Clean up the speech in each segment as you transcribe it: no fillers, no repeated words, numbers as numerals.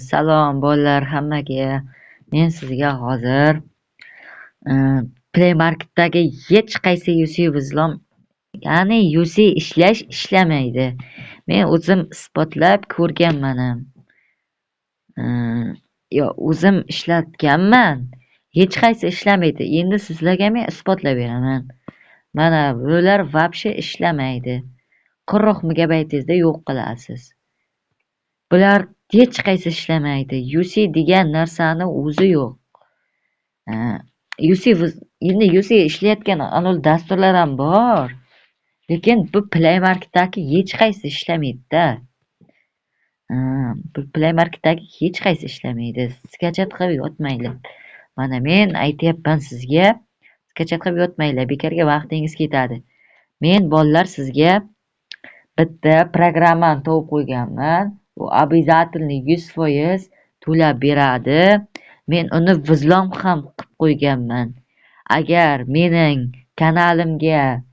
Salom bolalar hammaga. Men sizga hozir Play Marketdagi hech qaysi UC взлом, ya'ni UC ishlash ishlamaydi. Men o'zim isbotlab ko'rganman ham. Yo, o'zim ishlatganman. Hech qaysi ishlamaydi. Endi sizlarga men isbotlab beraman. Mana bular вообще ishlamaydi. 40 megabaytingizda yo'q qilasiz. Bular hech qaysi ishlamaydi. UC degan narsani o'zi yo'q. UC, endi UC ishlayotgan anol dasturlar ham bor. Lekin bu Play Marketdagi hech qaysi ishlamaydi-da. Bu Play Marketdagi hech qaysi ishlamaydi. Скачать qilib yotmanglar. Mana men aytyapman sizga, скачать qilib yotmanglar, bekorga vaqtingiz ketadi. Men, bolalar, sizga bitta programmani topib qo'yganman. U обязательно 100% to'lab beradi. Men uni взлом ham qilib qo'yganman. Agar mening kanalimga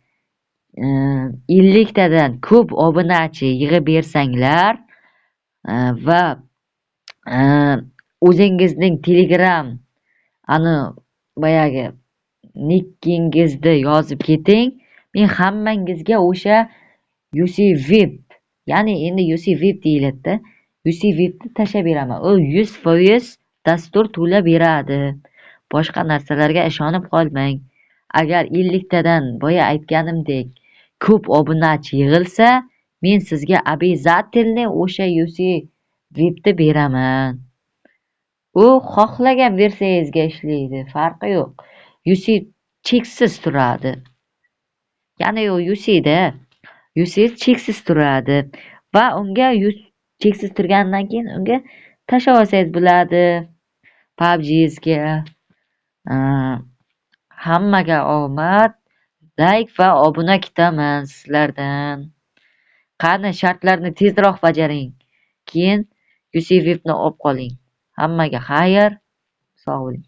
50 tadan ko'p obunachi yig'ib bersanglar va o'zingizning Telegram ani boyagi nikkingizni yozib keting, men hammangizga o'sha UC VIP, ya'ni endi UC VIP deyiladi-da, UC VIPni tashlab beraman. U 100% dastur to'lab beradi. Boshqa narsalarga ishonib qolmang. Agar 50 tadan, boya aytganimdek, ko'p obunachi yig'ilsa, men sizga обязательно o'sha UC VIPni beraman. U xohlagan versiyangizga ishlaydi, farqi yo'q. UC cheksiz turadi. Ya'ni u UCda UC cheksiz turadi va unga cheksiz turganidan keyin unga tashlab olsangiz bo'ladi PUBG'ga. Hammaga omad, layk va obuna kutaman sizlardan. Qani, shartlarni tezroq bajaring. Keyin UC VIPni olib qoling. Hammaga xayr, sog' bo'ling.